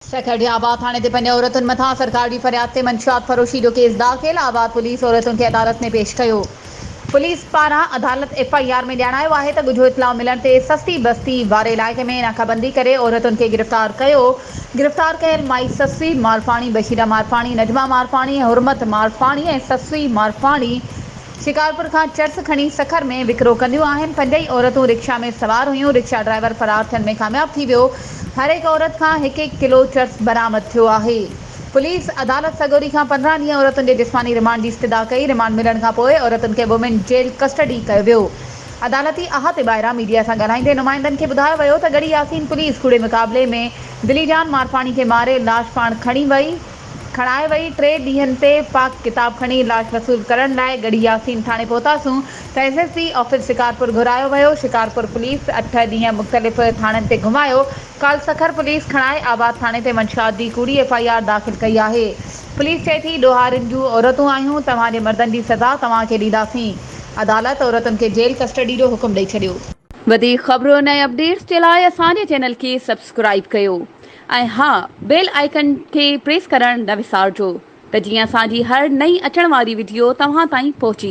سکر جي آباد ٿاڻي تي پنج عورتن مٿان سرڪار جي فرياد تي منشيات فروشي جو ڪيس داخل، آباد پوليس عورتن کي عدالت ۾ پيش ڪيو. پوليس پاران عدالت ايف I R ۾ ڄاڻايو آهي ته ڳجهو اطلاع ملڻ تي سستي بستي واري علائقي ۾ ناڪابندي ڪري عورتن کي گرفتار ڪيو، گرفتار ڪيل مائي سسئي مارفاڻي، بشيره مارفاڻي، نجمه مارفاڻي، حرمت مارفاڻي ۽ سسئي مارفاڻي شڪارپور کان چرس کڻي سکر ۾ وڪرو ڪنديون آهن، پنج ئي عورتون رڪشا ۾ سوار هيون، رڪشا ڊرائيور فرار ٿيڻ ۾ ڪامياب ٿي ويو، هر هڪ عورت کان هڪ هڪ ڪلو چرس برآمد ٿيو آهي. پوليس عدالت سڳوري کان 15 ڏينهن عورتن جي جسماني رمانڊ جي استدعا ڪئي، رمانڊ ملڻ کانپوء عورتن کي وومين جيل ڪسٽڊي ڪيو ويو. عدالتي احاطي ٻاهران ميڊيا سان ڳالهائيندي نمائندن کي ٻڌايو ويو ته ڳڙهي ياسين پوليس ڪوڙي مقابلي ۾ دليجان مارفاڻي کي ماري لاش پاڻ کڻي وئي، کڻائي وئي، ٽي ڏينهن تي پاڪ ڪتاب کڻي لاش وصول ڪرڻ لاء ڳڙهي ياسين ٿاڻي پهتاسون ته S S P office Shikarpur گهرايو ويو، شڪارپور پوليس اٺ ڏينهن مختلف ٿاڻن تي گهمايو، ڪالهه سکر پوليس کڻائي آباد ٿاڻي تي منشيات جي ڪوڙي ايف I R داخل ڪئي آهي، پوليس چئي ٿي ڏوهارين جون عورتون آهيون، توهان جي مردن جي سزا توهان کي ڏينداسين، عدالت عورتن کي جيل ڪسٽڊي جو حڪم ڏئي ڇڏيو. وڌيڪ خبرن ۽ اپڊيٽس جي لاء اسان جي چينل کي سبسڪرائيب ڪيو. ۽ ها بيل آئيڪن کي پريس ڪرڻ نه وسارجو ته جيئن اسان جي هر نئين اچڻ واري وڊيو توهان تائين پهچي.